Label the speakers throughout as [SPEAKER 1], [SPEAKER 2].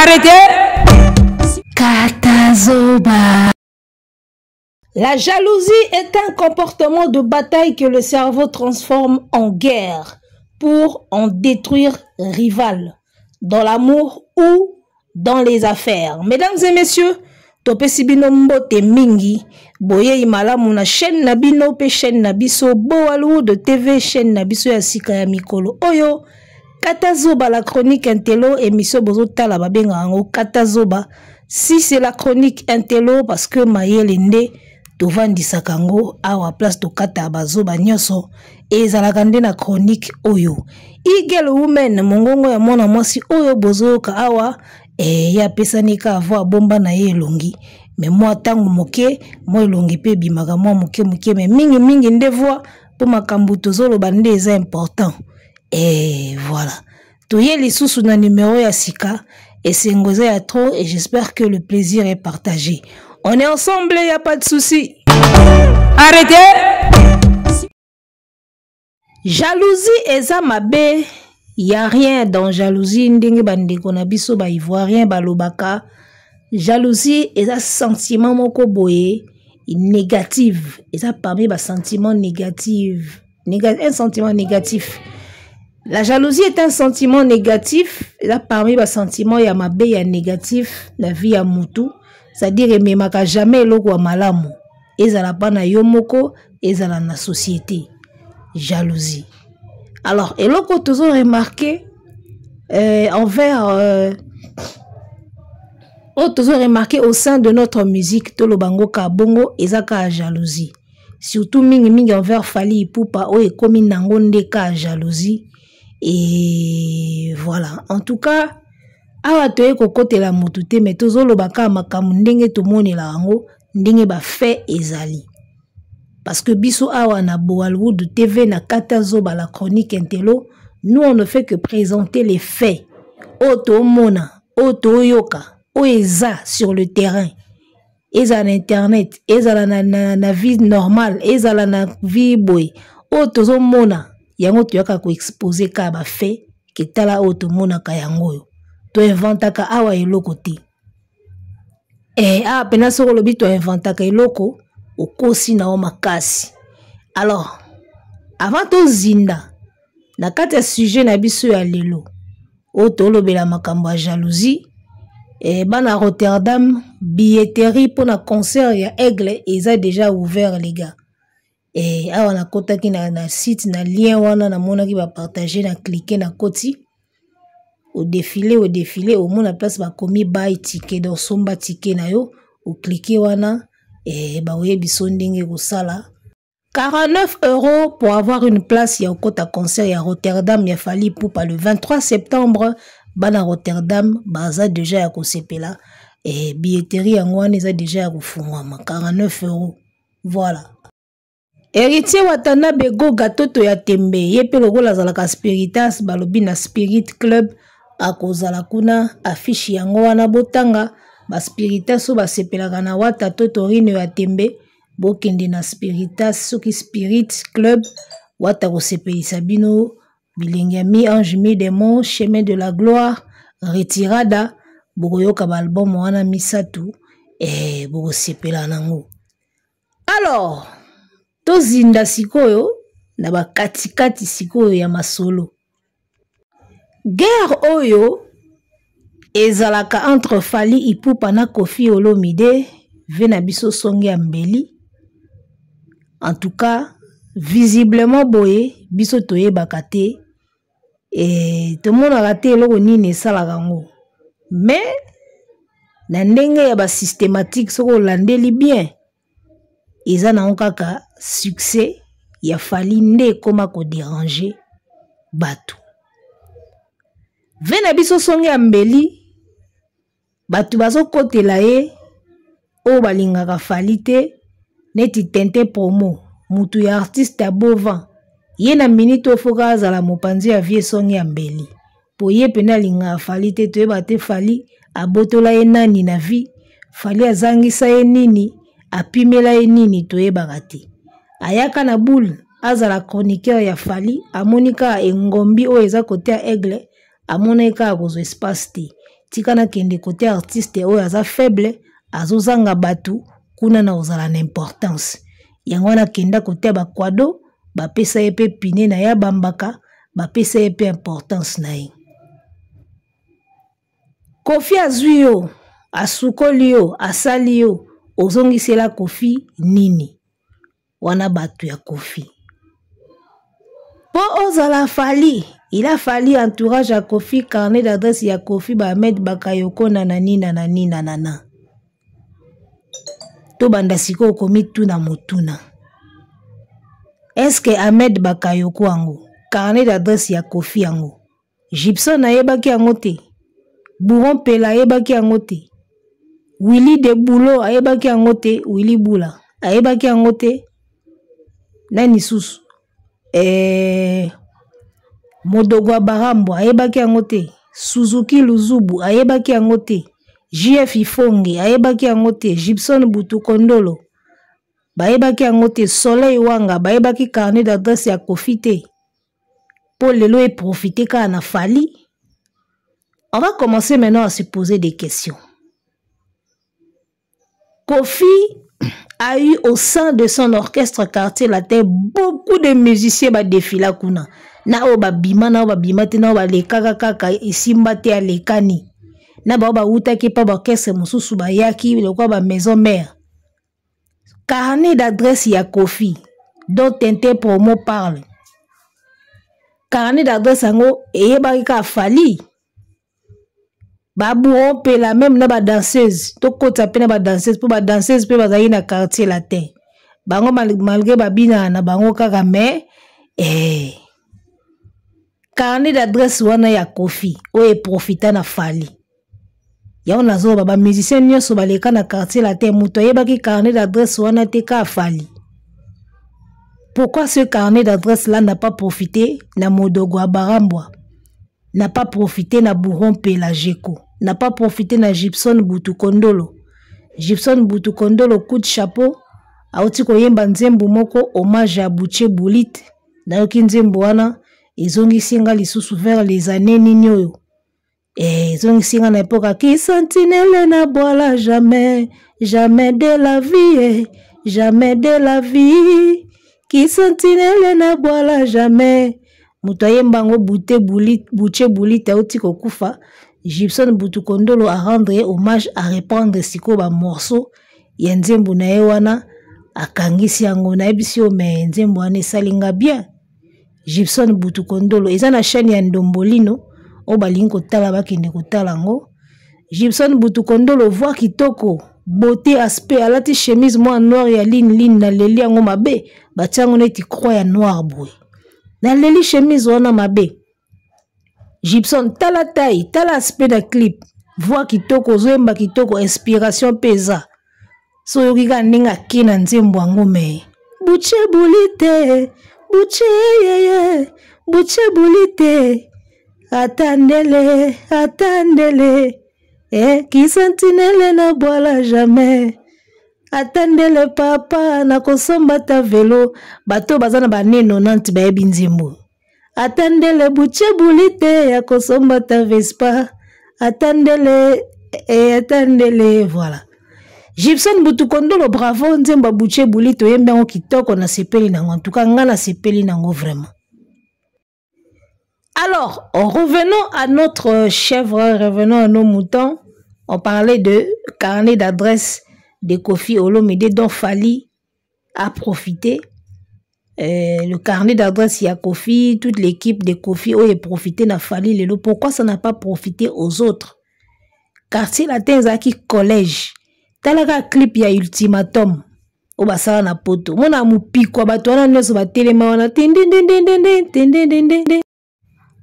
[SPEAKER 1] Arrêtez.
[SPEAKER 2] Katazoba.
[SPEAKER 3] La jalousie est un comportement de bataille que le cerveau transforme en guerre pour en détruire rival, dans l'amour ou dans les affaires. Mesdames et messieurs, topesi bino mbote mingi boyei malamu na chaîne na bino pe chaîne na biso Boalwood TV, chaîne na biso ya sika ya mikolo oyo Kata Zoba la chronique intello, émission bozotala babengaka yango Kata Zoba. Si c'est la chronique intello parce que mayele nde tovandisaka yango awa place tokata bazoba nyonso ezalaka nde na chronique oyo. Eagle Woman, mongongo ya mwana mwasi oyo bozoyoka awa, ye apesani ka avo abomba na ye elongi, me mwa ntango moke mwa elongi mpe ebimaka mwa moke moke, me mingi mingi nde voix mpo makambo tozoloba nde eza important. Voilà, toye lisusu na numero ya sika, esengo eza ya trop et j'espère que le plaisir est partagé. On est ensemble, y a pas de souci.
[SPEAKER 1] Arrêtez.
[SPEAKER 3] Jalousie eza mabe, y a rien dans jalousie ndenge bandeko na biso ba ivoirien balobaka. Jalousie eza sentiment moko boye négative, eza parmi ba sentiment négative. Un sentiment négatif. La jalousie est un sentiment négatif, eza parmi ba sentiment ya mabe ya négatif na vie ya mutu, c'est-à-dire ememaka jamais eloko ya malamu, ezala pa na yo moko, ezala na société. Jalousie. Alors eloko tozo remarquer envers oyo tozo remarquer au sein de notre musique, toloba ngo ka bongo eza ka jalousie. Surtout mingi mingi envers Fally Ipupa oyo ekomi nango nde ka jalousie. Et voilà. En tout cas, awa toye kokotela motu te, mais tozoloba kaka makambo ndenge tomonela yango, ndenge ba fait ezali. Parce que biso awa na Boalwood TV na Kata Zoba la chronique intello, nous on ne fait que présenter les faits. Oyo tomona, oyo toyoka, oyo eza sur le terrain. Ezala na internet, ezala na vie normale, ezala na vie boye. Oyo tozomona, yango toyaka koexpose kaka ba fait, ke tala oyo tomonaka yango oyo. Toinventaka awa eloko te. Awa pena soki olobi toinventaka eloko, okosi na yo makasi. Alors, avant tozinda na kati ya sujet na biso ya lelo, oyo tolobela makambo ya jalousie, bana Rotterdam, billetterie pour na concert ya Aigle eza déjà ouvert les gars. Awa nakotaki na site na lien wana namonaki ba partager, na cliquer na koti. Au défilé, au défilé, au mona place bakomi buy ticket, donc somba ticket na yo, au cliquer wana, ba oyebi so ndenge kosala. 49 euros pour avoir une place ya okota concert ya Rotterdam ya Fally Ipupa le 23 septembre. Bana Rotterdam baza déjà ya kosepela. Billetterie yango wana eza déjà ya kofungwama 49 euros. Voilà. Héritier Watanabe Goga Toto ya Tembe, ye pe lokola azalaka Spiritas, balobi na Spirit Club akozala kuna, affiche yango wana botanga ba Spiritas oyo basepelaka na Wata Toto Rino ya Tembe, bokende na Spiritas soki Spirit Club Wata kosepelisa bino bilenge ya mi ange mi démon, chemin de la gloire, retirada, bokoyoka ba album wana misatu, bokosepela nango. Alors, tozinda sikoyo na bakatikati sikoyo ya masolo. Guerre oyo ezalaka entre Fally Ipupa na Koffi Olomide, ve na biso songe ya mbeli. En tout cas, visiblement boye biso toyebaka te, tomonaka te eloko nini esalaka yango. Mais na ndenge ya ba systématique soki olandeli bien, eza nango kaka succès ya Fally nde ekoma kodéranger bato. Ve na biso songe ya mbeli, bato bazokotela ye oyo balingaka Fally te, neti Tente Promo, mutu ya artiste ya Bovan. Ye na minute oyo foka azala mopanzi ya vie songe ya mbeli. Po ye pene alingaka Fally te, toyeba te Fally abotola ye nani na vie, Fally azangisa ye nini, apimela ye nini, toyebaka te. Ayaka na boule, azala chroniqueur ya Fally, amoni kaka engombi oyo eza kote ya Aigle, amonaki kaka kozwa espace te. Tika nakende kote artiste oyo aza faible, azozanga bato kuna na kozala na importance. Yango wana akenda kote ya bakwado, bapesa ye mpe pine na ye abambaka, bapesa ye mpe importance na ye. Koffi azwi yo, asukoli yo, asali yo, ozongisela Koffi nini? Wana bato ya Koffi. Po ozala Fally, il a fallu entourage ya Koffi, carnet d'adresse ya Koffi, ba Ahmed Bakayoko nanani nanani nanana. Tobanda sikoyo komituna motuna. Est-ce que Ahmed Bakayoko yango, carnet d'adresse ya Koffi yango, Gibson ayebaki yango te, Bourron Mpela ayebaki yango te, Willy de Boulot ayebaki yango te, Willy Bula ayebaki yango te, nani susu Modogo ya Barambo ayebaki yango te, Suzuki Luzubu ayebaki yango te, JF Ifonge ayebaki yango te, Gibson Butu Kondolo bayebaki yango te, Soleil Wanga bayebaki carnet d'adresse ya Koffi te. Po lelo e profiter kaka na Fally. On va commencer maintenant à se poser des questions. Koffi a eu au sein de son orchestre Quartier Latin beaucoup de musiciens ba défila kuna. Na oyo ba bima, na oyo ba bima te, na oyo ba lekaka kaka esimba te alekani. Na ba oyo ba wutaki pa ba orchestre mosusu bayaki lokola ba maison mère. Carnet d'adresse ya Koffi dont Tintin Promo parle. Carnet d'adresse yango eyebaki kaka Fally. Ba bourron pe la même na ba danseuse, tokotisa pe na ba danseuse po ba danseuse pe bazalaki na Quartier Latin. Bango malgré babina na bango kaka mais carnet d'adresse wana ya Koffi oyo eprofita na Fally. Yango nazoloba ba musiciens nyonso baleka na Quartier Latin, moto ayebaki carnet d'adresse wana te ka Fally. Pourquoi ce carnet d'adresse là n'a pas profité na Modogo Abarambwa, n'a pas profité na Bourron Pela Jeko, n'a pas profité na Gibson Butu Kondolo? Gibson Butu Kondolo, coup de chapeau, auti koyemba nzembo moko hommage à Boucher Boulit. Nayoki nzembo wana ezongisi nga lisusu vers les années nini oyo. Ezongisi nga na époque ki sentinelle na boila jamais, jamais de la vie, jamais de la vie. Ki sentinelle na boila jamais. Moto ayemba yango Bouté Boulit, Bouché Boulit auti kokufa. Gibson Butu Kondolo a rendre ye hommage, a reprendre sikoyo ba morceau ya nzembo na ye wana, akangisi yango. Nayebisi yo, mais nzembo wana esali nga bien. Gibson Butu Kondolo eza na chaîne ya Ndombolino, oyo balingi kotala bakende kotala yango. Gibson Butu Kondolo, voix kitoko, beauté, aspect, alati chemise mwa noir ya ligne ligne, na leli yango mabe, batia yango neti croix ya noir boye. Na leli chemise wana mabe. Gibson, tala taille, tala aspect na clip, voix kitoko, ozoyemba kitoko, inspiration pe eza. So oyoki kaka ndenge ake na nzembo yango, mais Bouché Bulite, Bouché yeye, Bouché Bulite, atandele, atandele, ki sentinelle na boila jamais. Atandele papa, nakosomba ta velo. Bato baza na ba années 90 bayebi nzembo. Atandele Bouché Bulite, akosomba ta Vespa. Atandele, atandele, voilà. Gibson Butu Kondolo, bravo, nzembo ya Bouché Bulite, oyembi yango kitoko, nasepeli nango. En tout cas, nga nasepeli nango vraiment. Alors, revenons à notre chèvre, revenons à nos moutons. On parlait de carnet d'adresse de Koffi Olomide dont Fally a profité. Le carnet d'adresse ya Koffi, toute l'équipe de Koffi a profité na Fally lelo. Pourquoi ça n'a pas profité aux autres? Quartier Latin ezalaki collège. Talaka clip ya Ultimatum. Oyo basala na poto. Mona mopikwa bato wana nyonso batelema wana, tendendendendende, tendendendende.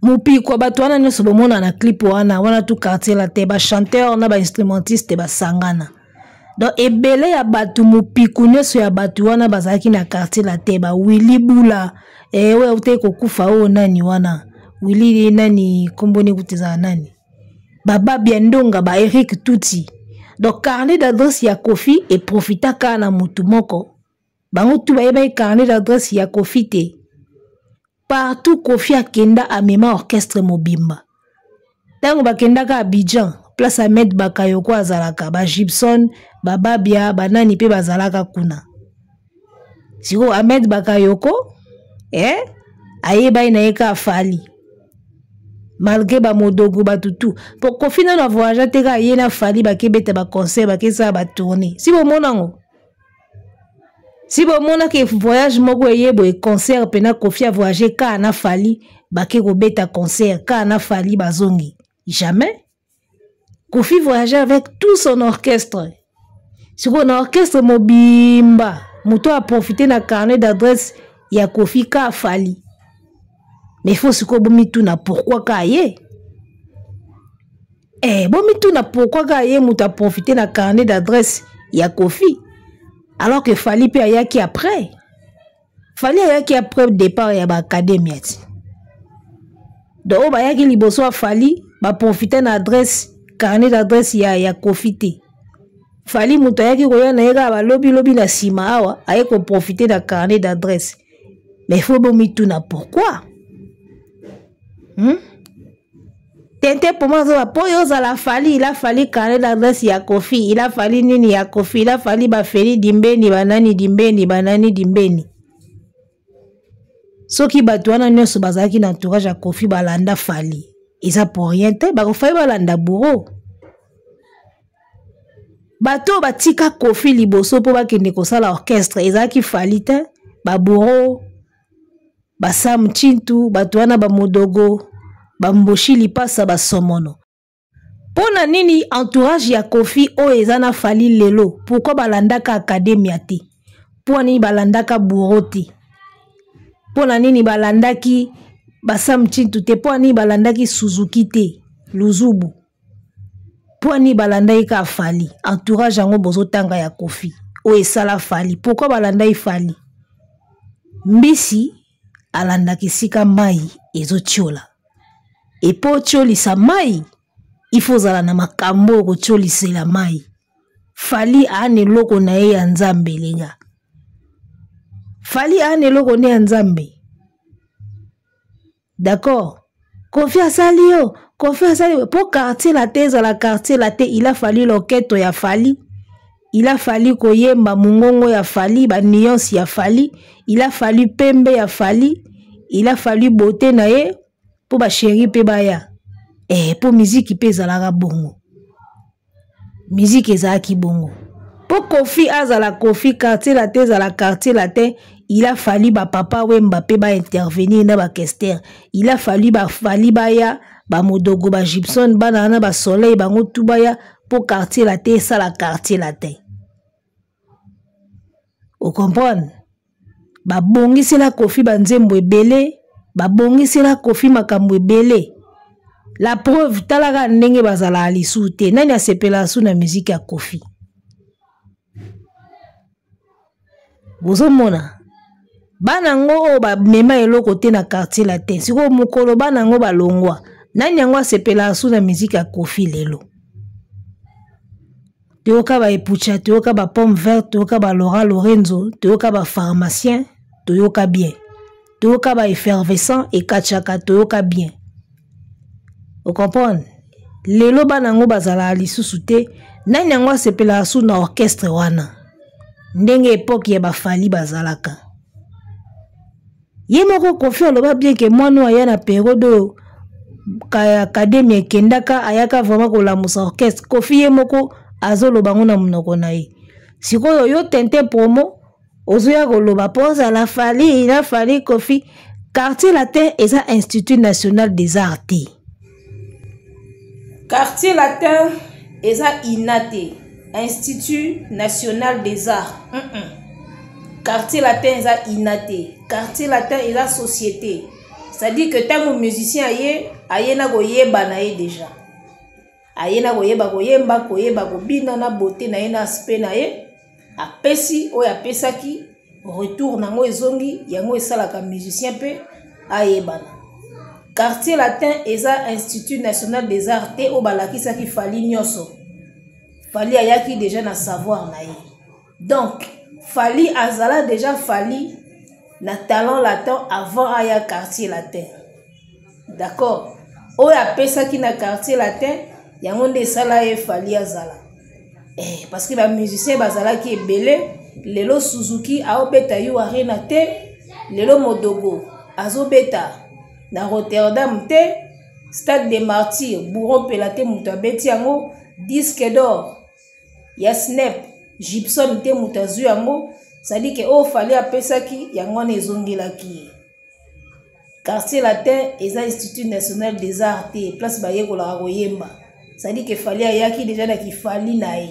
[SPEAKER 3] Mopikwa bato wana nyonso bomona na clip wana, wana tout Quartier Latin, ba chanteur na ba instrumentiste basangana. Donc ebele ya bato, mopiku nyonso ya bato wana bazalaki na Quartier Latin, ba Willy Bula, oyo autaki kokufa oyo nani wana, Willy nani, kombo ne kutu ezala nani, ba Babia Ndonga, ba Eric Tuti. Donc carnet d'adresse ya Koffi eprofita kaka na motu moko. Bango tu bayebaki carnet d'adresse ya Koffi te. Partout Koffi akenda amema orchestre mobimba. Tango bakendaka Abidjan, Place Ahmed Bakayoko azalaka, ba Gibson, ba Babia, ba nani pe bazalaka kuna. Sikoyo Ahmed Bakayoko, eh, ayebaki na ye kaka Fally. Malgré ba modogo bato tout. Po Koffi nano a voyagea te kaka ye na Fally bakebeta ba concert, bakesala ba tournée. Si bomona ngo? Si bomonaka voyage moko eye boye concert pena Koffi a voyage kaka na Fally, bake kobeta concert kaka na Fally bazongi. Jamais. Koffi voyageait avec tout son orchestre. Sikoyo na orchestre mobimba, moto a profiter na carnet d'adresse ya Koffi ka Fally. Mais il faut sikoyo bomituna pourquoi ka ye? Eh, bomituna pourquoi ka ye moto a profiter na carnet d'adresse ya Koffi alors que Fally pe ayaki après. Fally ayaki après départ ya ba académie ti. Donc oyo bayaki liboso ya Fally ba profiter na adresse carnet d'adresse ya Koffi te. Fally moto ayaki koya na ye kaka balobi lobi na nsima awa aye ko profiter na carnet d'adresse. Mais il faut bomituna pourquoi? Tente pour moi azoba po yo ozala Fally, il a fallu carnet d'adresse ya Koffi, il a fallu nini ya Koffi, il a fallu ba Feli Dimbeni, ba nani Dimbeni, ba nani Dimbeni. Soki bato wana nyonso bazalaki na entourage ya Koffi balanda Fally, eza pour rien te, bakofai balanda bourreau. Bato oyo batika Koffi liboso po bakende kosala orchestre ezalaki Fally te, ba bourreau, ba Sam Tshintu, bato wana ba Modogo, ba Mboshi Lipasa, ba Somono. Pona nini entourage ya Koffi oyo eza na Fally lelo, pourquoi balandaka Academia te? Pona nini balandaka bourreau te? Pona nini balandaki ba Sam Tshintu te? Pona nini balandaki Suzuki te? Luzubu. Pona nini balandaki kaka Fally? Entourage yango bozotanga ya Koffi oyo esala Fally, pourquoi balandaki Fally? Mbisi alandaka esika mai ezotiola. Epo otiolisa mai, il faut ozala na makambo oyo kotiolisela mai. Fally aa na eloko na ye ya Nzambe, les gars. Fally aa na eloko ne ya Nzambe. D'accord? Koffi asali yo, Koffi asali yo. Po quartier la te ezala quartier la te, il a fallu loketo ya Fally. Il a fallu koyemba mungongo ya Fally, ba nuance ya Fally. Il a fallu pembe ya Fally. Il a fallu beauté na ye po ba chéri pe baya. Po musique pe ezalaka bongo. Musique ezalaki bongo. Po Koffi azala Koffi, quartier la te ezala quartier la te, il a fallu ba papa Wemba pe ba intervenir na ba Kester. Il a fallu ba Fally baya, ba Modogo, ba Gibson, bana na ba Soleil, bango tout baya po quartier la te esala quartier la te. O comprendre? Babongisela Koffi ba nzembo ebele, babongisela Koffi makambo ebele. La preuve, talaka ndenge bazalaka lisusu te. Nani asepelaka su na musique ya Koffi? Bozomona bana ngo oyo bamema eloko te na quartier latin. Sikoyo mokolo bana ngo balongwa, nani yango asepelaka su na musique ya Koffi lelo? Toyoka ba Epucha, toyoka ba Pomme Verte, toyoka ba Laura Lorenzo, toyoka ba pharmacien, toyoka bien. Toyoka ba effervescent et kachaka, toyoka bien. Vous comprenez? Lelo bana ngo bazala lisusu te, nani yango asepelaka su na orchestre wana? Ndenge époque ya ba Fally bazalaka. Ye moko Koffi aloba bien que mwana oyo aya na période oyo ka académie ekendaka, ayaka vraiment kolamusa orchestre. Koffi ye moko azoloba ngo na monoko na ye. Sikoyo yo Tintin promo ozoya koloba po ozala Fally, na Fally Koffi. Quartier Latin eza Institut National des Arts te. Quartier Latin eza INA te, Institut National des Arts. Quartier Latin eza INA te. Quartier Latin eza société. C'est-à-dire que tango musicien aye, aye na koyeba na ye déjà. Aye na koyeba koyemba, koyeba kobina na beauté na ye na aspect na ye. Apesi oyo apesaki, retour nango ezongi, yango esalaka musicien pe ayebana. Quartier Latin eza Institut National des Arts te oyo balakisaki Fally nyonso. Fally ayaki déjà na savoir na ye. Donc Fally azala déjà Fally na talent latin avant aya Quartier Latin. D'accord? Oyo apesaki na Quartier Latin Yango nde esala ye Fally azala. Eh, parce que ba musiciens bazalaki ebele, lelo Suzuki aobeta U Arena te, lelo Modogo azobeta na Rotterdam te, Stade des Martyrs, Bourreau Mpela te moto abeti yango, disque d'or ya Snep, Gibson te moto azwi yango, c'est-à-dire que oyo Fally apesaki yango wana ezongelaki ye. Quartier latin eza Institut national des arts te, place bayekolaka koyemba. C'est-à-dire que Fally ayaki déjà na kifali na ye.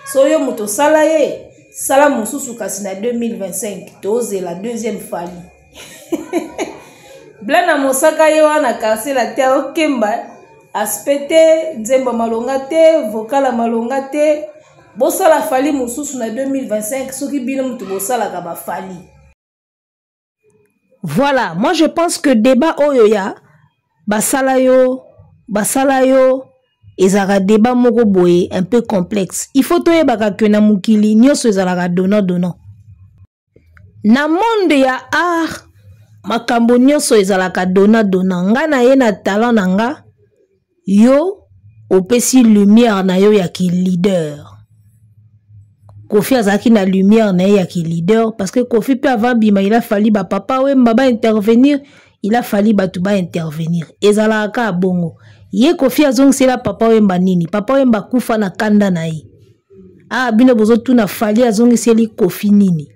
[SPEAKER 3] So yo moto osala ye, sala mosusu kasi na 2025 tozela deuxième Fally. Blana Mosaka ye wana quartier latin okemba aspect te, nzembo malonga te, vocal ya malonga te. Bosala Fally mosusu na 2025 soki bino moto bosalaka ba Fally. Voilà, moi je pense que débat oyo ya basala yo, basala yo ezalaka débat moko boye un peu complexe. Il faut toyebaka que na mokili nyonso ezalaka donnant donnant. Na monde ya art makambo nyonso ezalaka donnant donnant. Nga na ye na talent na nga, yo opesi lumière na yo ya ki leader. Koffi azalaki na lumière na ye ya ki leader parce que Koffi pe avant bima il a fallu ba papa Wemba ba intervenir, il a fallu bato ba intervenir. Ezalaka kaka bongo. Ye Koffi azongisela papa Wemba nini? Papa Wemba kufa na kanda na ye. Ah, bino bozotuna Fally azongiseli Koffi nini?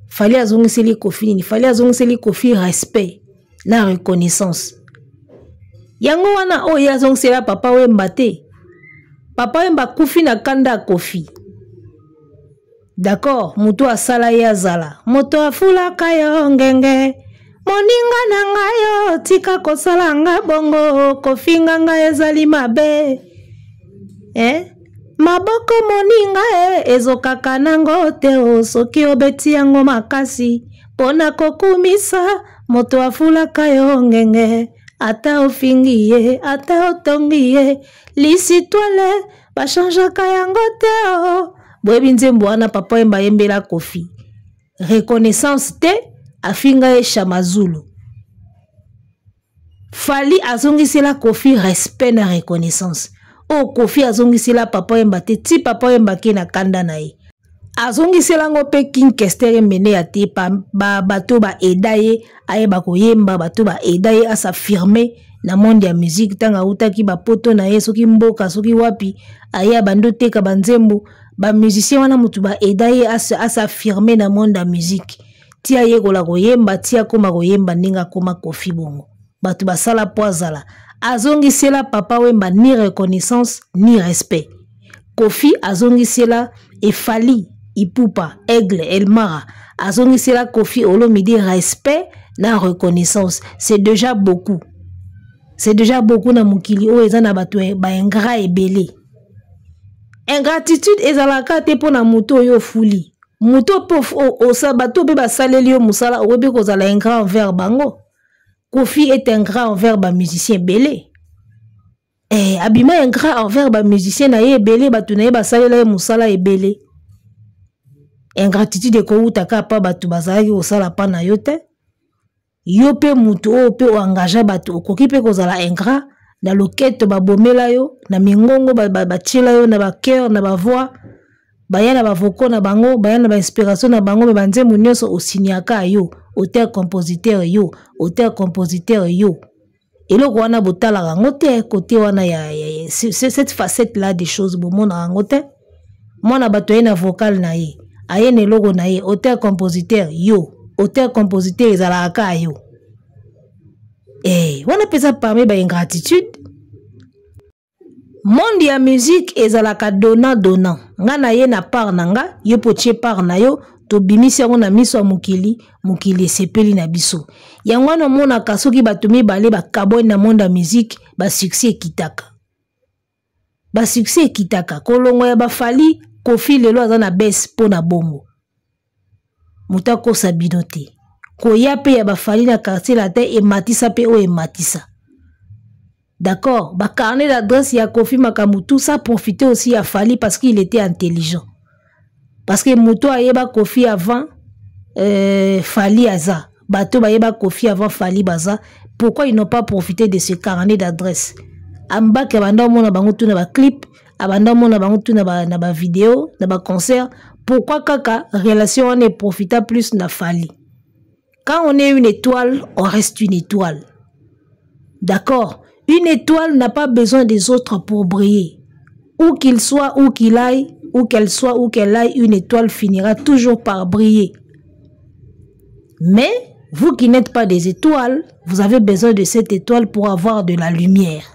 [SPEAKER 3] Fally azongiseli Koffi nini? Fally azongiseli Koffi respect na reconnaissance. Yango wana oyo ye azongisela papa Wemba te. Papa Wemba akufi na kanda ya Koffi. D'accord, moto asala ye azala. Moto afulaka yo ngenge. Moninga na ngai yo tika kosala nga bongo, kofinga nga ezali mabe. Eh? Maboko moninga e ezokaka nango te o soki obeti yango makasi mpona kokumisa moto afulaka yo ngenge, ata ofingi ye ata otongi ye lisitwale bachangeaka yango te o. Boyebi nzembo wana papa Wemba ayembela Koffi. Reconnaissance te, afinga ye Shamazulu. Fally azongisela Koffi respect na reconnaissance. Oyo Koffi azongisela papa Wemba te, ti papa Wemba ke na kanda na ye. Azongisela ngo pe King Kester Emeneya te, pa, ba, bato ba aida ye, ayeba koyemba, bato ba aida ye a s'affirmer na monde ya musique. Tanga awutaki ba poto na ye, soki mboka, soki wapi, aye abandi oteka ba nzembo, ba musicien wana mutu ba aida ye a s'affirmer na monde ya musique. Ti ayekola koyemba, ti akoma koyemba ndenge akoma Koffi bongo. Bato basala po azala. Azongisela papa Wemba ni reconnaissance ni respect. Koffi azongisela Efali Ipupa Aigle Elmara azongisela Koffi Olomide respect na reconnaissance. C'est déjà beaucoup. C'est déjà beaucoup na mokili oyo eza na bato ba ingrat ebele. Ingratitude ezalaka te mpo na moto oyo ofuli. Moto mpe bato mpe basaleli yo mosala, okoki mpe kozala ingrat envers bango. Koffi est ingrat envers ba musiciens ebele. Eh, abima ingrat envers ba musiciens na ye ebele, bato na ye basalela ye mosala ebele. Ingratitude ekowuta kaka pa bato bazalaki kosala pa na yo te. Yo pe moto oyo pe oengagea bato, okoki pe kozala ingrat na loketo babomela yo, na mingongo batiela yo, na ba cœur, na ba voix, baya na ba vocaux na bango, baya na ba inspiration na bango, me ba nzembo nyonso osignaka yo, auteur compositeur yo, auteur compositeur yo. Eloko wana botalaka yango te, côté wana ya, ya, ya, cette facette là des choses bomonaka yango te. Mwana bato aye na vocal na ye, aye na eloko na ye, auteur compositeur yo, auteur compositeur ezalaka kaka yo. Eh, wana mpenza parmi ba ingratitude. Monde ya musique ezalaka donnant donnant. Nga na ye na part na nga, yo po tie part na yo, tobimisi yango na miso ya mokili, mokili esepeli na biso. Yango wana omonaka soki bato mibale bakabwani na monde ya musique, ba succès ekitaka. Ba succès ekitaka. Kolongo ya ba Fally, Koffi lelo aza na baisse mpo na bongo. Moto akosa bino te. Koya pe ya ba Fally na quartier latin ematisa pe oyo ematisa. D'accord, ba carnet d'adresse ya Koffi makambo tout ça profiter aussi ya Fally parce qu'il était intelligent. Parce que moto ayeba Koffi avant Fally aza. Bato bayeba Koffi avant Fally baza. Pourquoi ils n'ont pas profité de ce carnet d'adresse? Ambaki abanda omona bango tu na baclip, abanda omona bango tu na bavideo, na baconcert. Pourquoi kaka relation wana eprofita plus na Fally? Quand on est une étoile, on reste une étoile. D'accord? Une étoile n'a pas besoin des autres pour briller. Où qu'il soit, où qu'il aille, où qu'elle soit, où qu'elle aille, une étoile finira toujours par briller. Mais vous qui n'êtes pas des étoiles, vous avez besoin de cette étoile pour avoir de la lumière.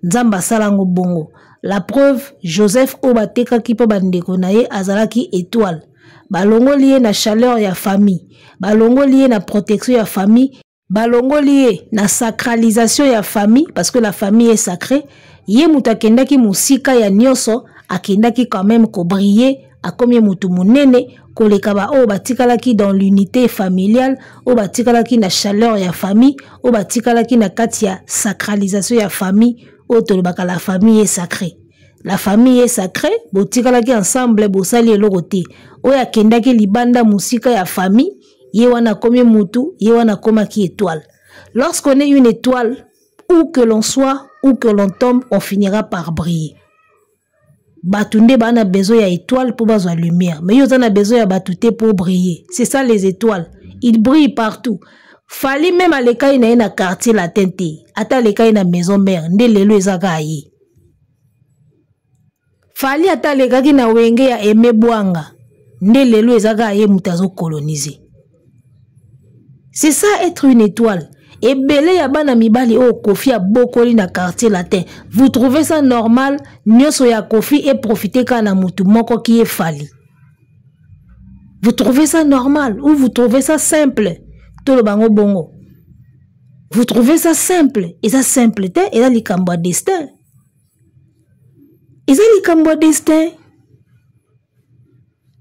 [SPEAKER 3] Nzambe asala yango bongo. La preuve, Joseph oyo batekaki mpo bandeko na ye azalaki étoile. Balongoli ye na chaleur ya famille, balongoli ye na protection ya famille, balongoli ye na sacralisation ya famille, parce que la famille est sacrée. Ye moto akendaki mosika ya nyonso, akendaki quand même kobriller, akomi moto monene koleka ba oyo batikalaki dans l'unité familiale, oyo batikalaki na chaleur ya famille, oyo batikalaki na kati ya sacralisation ya famille, oyo tolobaka la famille est sacrée. La famille est sacrée, botikalaki ensemble, bosali eloko te. Oyo akendaki libanda mosika ya famille, ye wana akomi mutu, ye wana akomaki étoile. Lorsqu'on est une étoile, où que l'on soit, où que l'on tombe, on finira par briller. Bato nde baa na besoin ya étoile mpo bazwa lumière, mais yo oza na besoin ya bato te pour briller. C'est ça les étoiles, ils brillent partout. Fally même alekai na ye na quartier latin te, ata alekai na maison mère, nde lelo eza kaka ye. Fally ata alekaki na wenge ya Aimé Bwanga, nde lelo eza kaka ye moto azokolonize. C'est ça être une étoile. Ebele ya bana mibali oyo Koffi abokoli na quartier latin, vous trouvez ça normal? Nyonso ya Koffi e profiter kaka na mutu moko qui est Fally. Vous trouvez ça normal ou vous trouvez ça simple? Tolo bango bongo. Vous trouvez ça simple? Eza simple te, eza likambo ya destin. Eza likambo ya destin.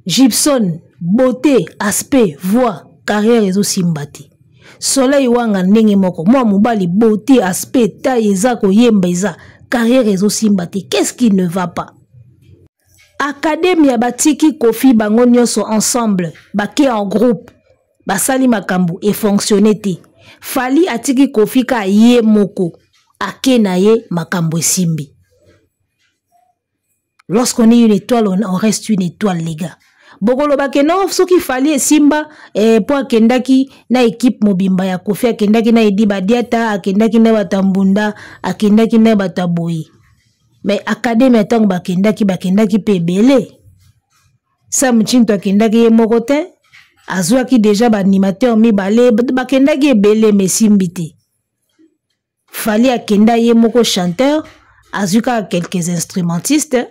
[SPEAKER 3] Gibson, beauté, aspect, voix, carrière ezosimba te. Soleil Wanga ndenge moko, mwa mobali beauté, aspect, taille eza koyemba eza, carrière ezosimba te. Qu'est-ce qui ne va pas? Académie batiki Koffi bango nyonso ensemble, bake en groupe, basali makambo e fonctionner te. Fally atiki Koffi ka ye moko, ake na ye makambo esimbi. Lorsqu'on est une étoile, on reste une étoile, les gars. Bokoloba ke non, soki Fally esimba, po akendaki na équipe mobimba ya Koffi, akendaki na Edi Badiata, akendaki na Batambunda, akendaki na Bataboyi. Mais académie ntango bakendaki, bakendaki pe ebele. Sam Tshintu akendaki ye moko te, azwaki déjà ba animateur mibale, bakendaki ebele mais esimbi te. Fally akenda ye moko chanteur, azwi kaka quelques instrumentistes,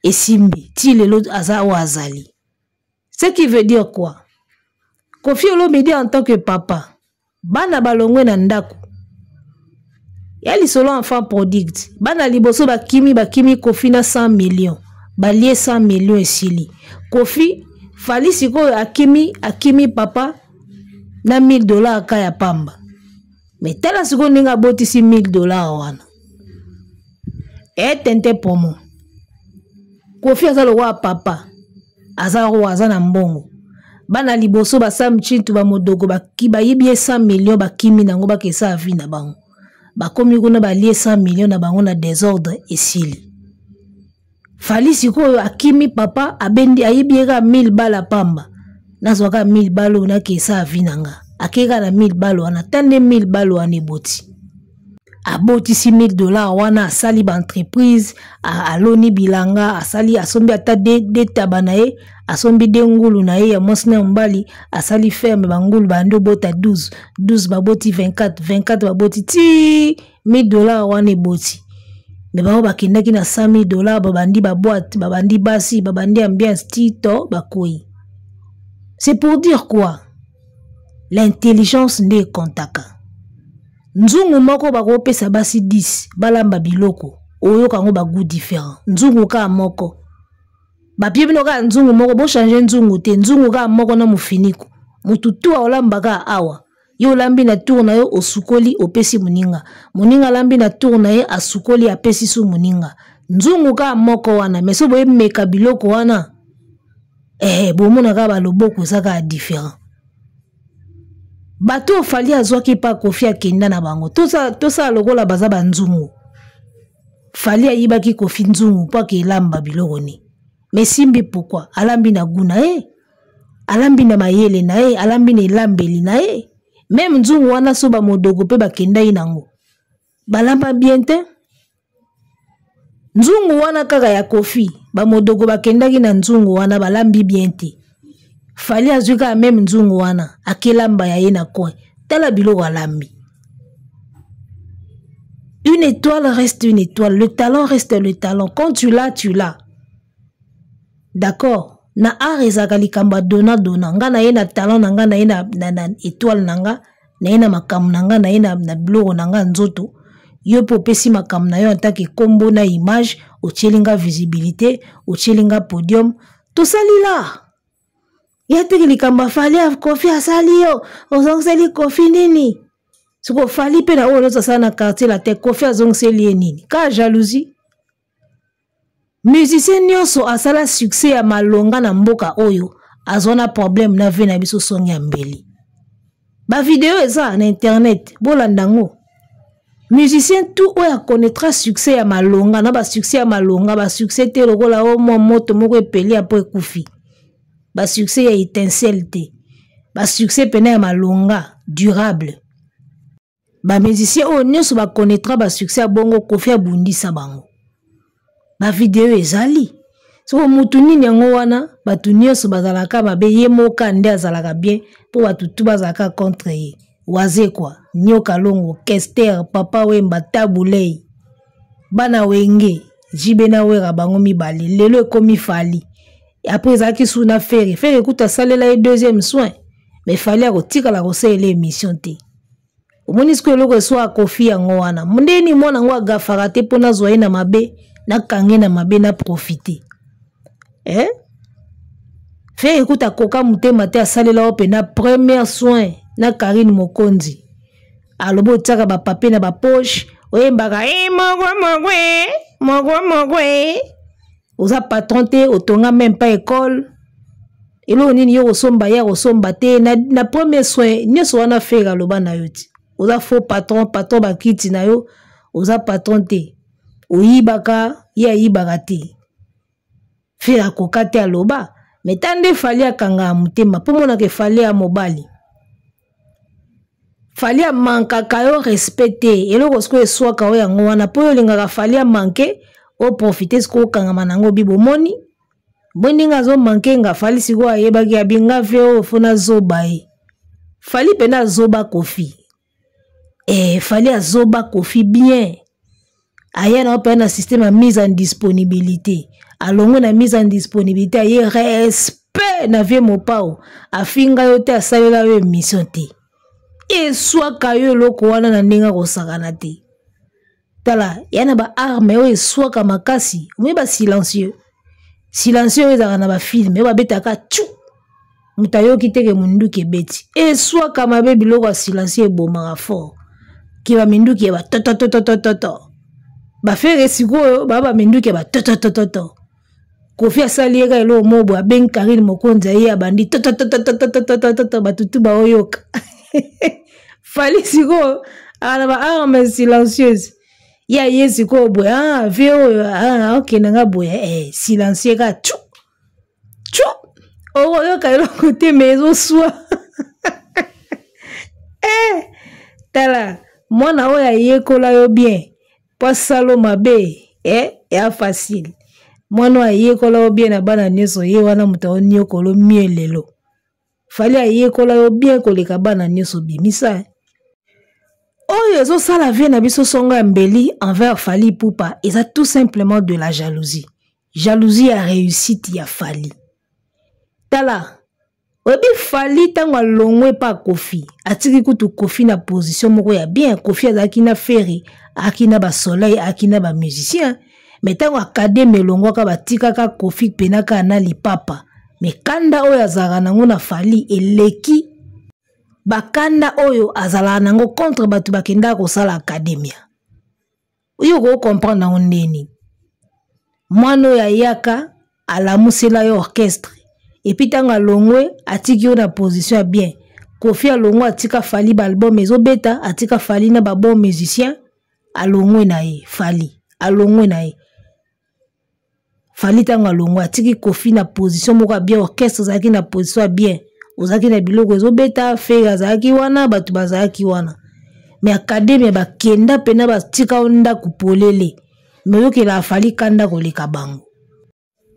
[SPEAKER 3] esimbi ti lelo aza oyo azali. Ce qui veut dire quoi? Koffi Olomide en tant que papa, bana balongwe na ndako ya lisolo enfant prodigue, bana liboso bakimi, bakimi Koffi na 100 millions, balie 100 millions esili. Koffi Fally sikoyo akimi, akimi papa na mille dollars ka ya pamba. Mais tala sikoyo ndenge abotisi mille dollars wana. Etente promo. Koffi aza lokola papa, aza roi, aza na mbongo. Bana liboso ba Sam Tshintu ba Modogo bayibi ye 100 millions, bakimi nango bakesa vie na bango. Bakomi kuna balie 100 millions na bango na désordre esili. Fally sikoyo akimi papa, abendi, ayibi ye kaka 1000 balles pamba. Nazwaka 1000 balles oyo nakesa vie na nga. Akeka na 1000 balles wana, tande 1000 balles wana eboti. Abotisi mille dollars wana, asali ba entreprise, aloni bilanga, asali, asombi ata de taba na ye, asombi de ngulu na ye ya mwasi na mobali, asali ferme ba ngulu bandi obota 12, 12 baboti 24, 24 baboti ti mille dollars wana eboti. Mais bango bakendaki na cent mille dollars, babandi ba boîte, babandi basi, babandi ambiance ti to bakoyi. C'est pour dire quoi? L'intelligence nde ekontaka. Nzungu moko bakopesa basi 10, balamba biloko, oyoka yango ba goût différent. Nzungu kaka moko. Bapie bino kaka nzungu moko, bo changer nzungu te, nzungu kaka moko na mofiniko. Mutu tu aolamba kaka awa. Yo olambi na tour na yo, osukoli, opesi moninga. Moninga alambi na tour na ye, asukoli, apesi su moninga. Nzungu kaka moko wana, mais so boyemeka biloko wana, bomona kaka ba loboko eza kaka différent. Bato oyo Fally azwaki pa Koffi akenda na bango. Tosala lokola baza ba nzungu. Fally ayibaki Koffi nzungu mpo ake elamba biloko ni. Mais simbi pourquoi? Alambi na goût na ye. Alambi na mayele na ye, alambi na elambeli na ye. Même nzungu wana so ba modogo pe bakendaki nango. Balamba bien te. Nzungu wana kaka ya Koffi, ba modogo bakendaki na nzungu wana balambi bien te. Fally azwi kaka meme nzungu wana, akelamba ya ye na coin. Tala biloko alambi. Une étoile reste une étoile, le talent reste le talent. Quand tu l'as, tu l'as. D'accord? Na art ezalaka likambo ya dona dona. Nga na ye na talent na nga, na ye na étoile na nga, na ye na makambo na nga, na ye na biloko na nga nzoto. Yo pe opesi makambo na yo en tant que kombo na image, otieli nga visibilité, otieli nga podium. Tosali la. Ya teke likambo ya Fally, ya Koffi asali yo, ozongiseli Koffi nini? Siko Fally pe na oyo nyonso asala na quartier la te, Koffi azongiseli ye nini? Ka jalousie. Musicien nyonso asala succès ya malonga na mboka oyo, azwa na problème na vie na biso songi ya mbeli. Ba video eza na internet, bolanda ngo. Musicien tout oyo akonetra succès ya malonga, na ba succès ya malonga, ba succès te lokola o mwa moto moko epeli apo ekufi. Ba succès ya étincelle te. Ba succès pena ya malonga, durable. Ba musicien oyo nyonso ba connaîtra ba succès ya bongo, Koffi abundisa bango. Ba video ezali. Soko mutu nini yango wana, batu nyonso bazalaka mabe, ye moka nde azalaka bien, po batu tout bazalaka contre ye. Wazekwa, Nyoka Longo, Kester, Papa Wemba, Tabu Ley, bana Wenge, JB na Wera bango mibale, lelo ekomi Fally. Après ezalaki sous na Ferre, Ferre kuta salela ye deuxième soin, mais Fally akotikala kosalela émission te. Omoni sikoyo eloko eswa Koffi yango wana. Ndeni mwana yango agafaka te mpo nazwa ye na mabe, nakange na mabe, na profiter. Eh? Ferre kuta koka motema te asalela yo mpe na premier soin na Karine Mokonzi. Alobi otiaka ba papier na ba poche, oyembaka, eh, mokwe, mokwe, mokwe, mokwe. Oza patron te, otonga même pas école. Eloko nini yo kosomba ya kosomba te na premier soin nyonso wana Ferre aloba na yo ti. Oza faux patron, patron bakiti na yo, oza patron te. Oyibaka, ye ayibaka te. Ferre akoka te aloba, mais ta nde Fally akangaka motema po monaka Fally ya mobali. Fally amankaka yo respect te. Eloko sikoyo eswaka yo yango wana po yo olingaka Fally amanke, o profiter sikoyo okangama nango bi bomoni. Bo ndenge azo manke nga Fally sikoyo ayebaki abi nga ve oyo fo nazoba ye. Fally pena azoba Koffi. Fally azoba Koffi bien. Aya na pe na système ya mise en disponibilité. Alongwe na mise en disponibilité, aye respect na vie mopao. Afinga yo te, asalela yo émission te. Eswaka yo eloko wana na ndenge akosakana te. Tala, ya na ba arme oyo eswaka makasi, omi ba silencieux. Silencieux oyo ezalaka na ba film, oyo babetaka tchou. Moto ayoki te ke munduki ebeti. Eswaka mabe biloko ya silencieux ebomaka fort. Ki ba minduki ya ba to to to to to to to. Ba fere sikoyo, ba ba minduki ya ba to to to to to. Koffi asali ye kaka eloko moko boye, abengi Karine Mokonzi aye abandi to to to to to to to to to to to, bato tu baoyoka. Fally sikoyo ala ba armes silencieuses. Ya ye sikoyo boye, ah, vie oyo, ah, ok, nanga boye, silencieux kaka, tchou, tchou. Okoyoka eloko te, mais ezoswa. Tala, mwana oyo ayekola yo bien, po asala mabe, ya facile. Mwana oyo ayekola yo bien na bana nyonso, ye wana moto aoniokolo mieux lelo. Fally ayekola yo bien koleka bana nyonso bimisa. Oyo ezosala vie na biso songo ya mbeli envers Fally Ipupa eza tout simplement de la jalousie. Jalousie ya réussite ya Fally. Tala, oyebi Fally ntango alongwe pa Koffi, atiki kutu Koffi na position moko ya bien. Koffi azalaki na Ferre, azalaki na ba soleil, azalaki na ba musicien. Mais ntango académie elongwaka, batikaka Koffi pena kaka na lipapa. Mais kanda oyo azalaka nango na Fally eleki bakanda oyo azalaka nango contre bato bakendaka kosala académie. Oyo oko comprendre yango ndeni. Mwana oyo ayaka alamusela yo orchestre. Et puis ntango alongwe atiki yo na position ya bien. Koffi alongwe atika Fally ba album ezobeta, atika Fally na ba bon musicien, alongwe na ye Fally. Alongwe na ye. Fally ntango alongwe atiki Koffi na position moko ya bien, orchestre ezalaki na position ya bien, ozalaki na biloko ezobeta, Ferre azalaki wana, bato bazalaki wana. Mais academia bakenda mpena batika yo ndako polele, me oyokela Fally kanda koleka bango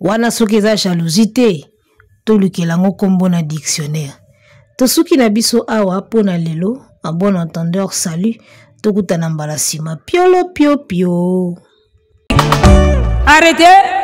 [SPEAKER 3] wana. Soki eza jalousie te, tolukela yango nkombo na dictionnaire. Tosuki na biso awa mpo na lelo. En bon entendeur, salut, tokutana mbala nsima. Piolo pio pio.
[SPEAKER 2] Arrêtez.